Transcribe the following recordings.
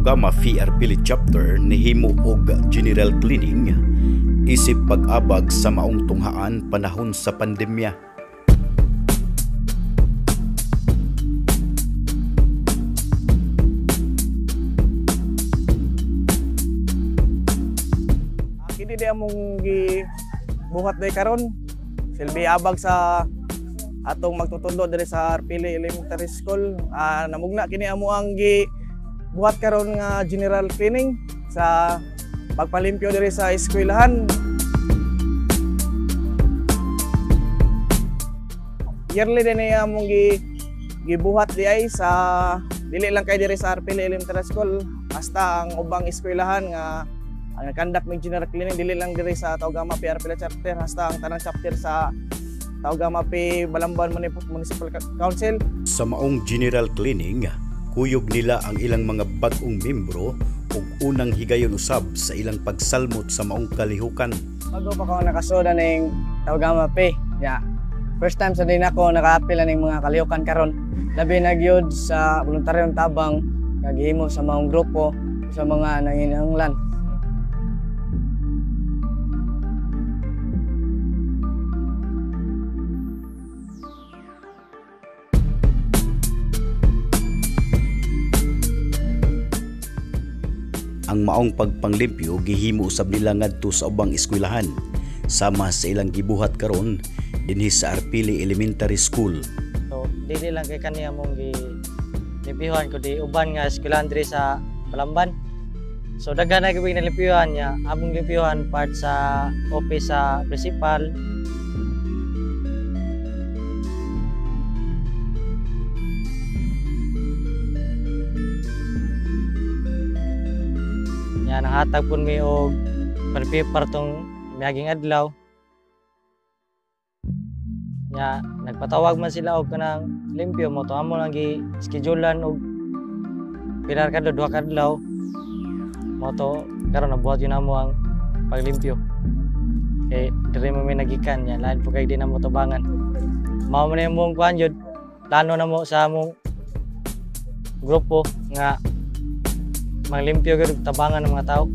Tau Gamma Phi Arpili Chapter nihimo og general cleaning isip pag-abag sa maong tunghaan panahon sa pandemya. Kini di among gibuhat day karon silbi abag sa atong magtutudlo diri sa Arpili Elementary School. Namugna kini amo ang gibuhat karon nga general cleaning sa pagpalimpyo diri sa eskwelahan. Yearly din ni among gibuhat di ay sa dili lang kay diri sa Arpili Elementary School, hasta ang ubang eskwelahan nga ang nag-conduct mig general cleaning dili lang diri sa Tau Gamma Phi Arpili Chapter, hasta ang tanang chapter sa Tau Gamma Phi Balamban Municipal Council. Sa maong general cleaning, kuyog nila ang ilang mga bag-ong membro ug unang higayon usab sa ilang pagsalmot sa maong kalihukan. Bago pa ko nakasoda ning Tau Gamma Phi. Ya. First time sa din ako nakaapil ning mga kalihukan karon. Labi na gyud sa voluntaryong tabang nga gihimo sa maong grupo sa mga nanginahanglan. Ang maong pagpanglimpyo gihimo usab nila ngadto sa ubang eskwelahan sama sa ilang gibuhat karon dinhi sa Arpili Elementary School. So dili lang kay kaniya mong gilimpyuhan kundi uban nga eskwelahan diri sa Balamban. So daghan na gyud nalimpyuhan niya, among limpyuhan part sa office sa principal. Nya nanghatag pun mi og paper tong miaging adlaw. Nya nagpatawag man sila og kanang limpyo mo to amo lang gi-schedulean og pila ka duha ka adlaw. Mo to karon nabuhat yun namo ang paglimpyo. Kay diri mo mi nagikan nya lain po kay di namo tabangan. Mao man imong kuan jud, plano namo sa among grupo nga manglimpyo gyud tabangan ng mga tao.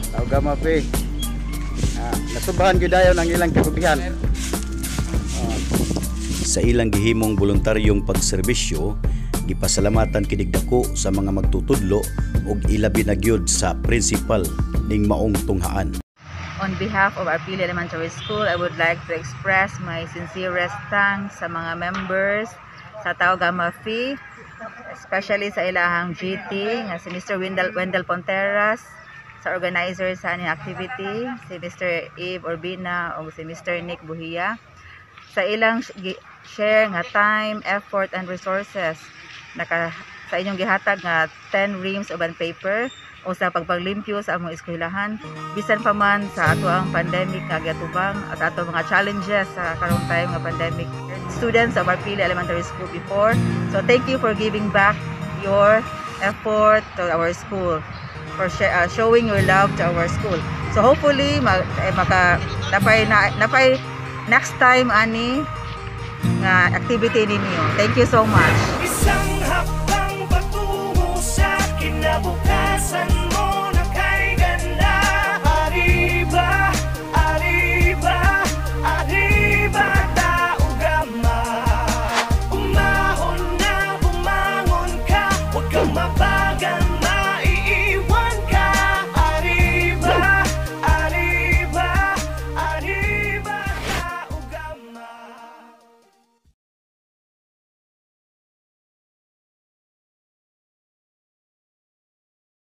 Tau Gamma Phi. Nasubahan gyud dayon ang ilang kagubihan. Sa ilang gihimong voluntaryong pagserbisyo, gipasalamatan kinig dako sa mga magtutudlo ug ilabi na gyud sa principal ning maong tunghaan. On behalf of Arpili Elementary School, I would like to express my sincerest thanks sa mga members sa Tau Gamma Phi, especially sa ilahang GT nga si Mr. Wendell Ponteras, sa organizer sa aning activity, si Mr. Eve Urbina o si Mr. Nick Buhia, sa ilang share nga time, effort and resources naka sa inyong gihatag nga 10 reams of paper o sa pagpaglimpyo sa among eskwelahan. Bisan pa man sa ato ang pandemic nga giatubang at ato mga challenges sa karong time nga pandemic, students of Arpili Elementary School before. So thank you for giving back your effort to our school, for showing your love to our school. So hopefully maka napay, na, napay next time ani nga activity ninyo. Thank you so much. Isang hakbang patungo sa kinabukasan.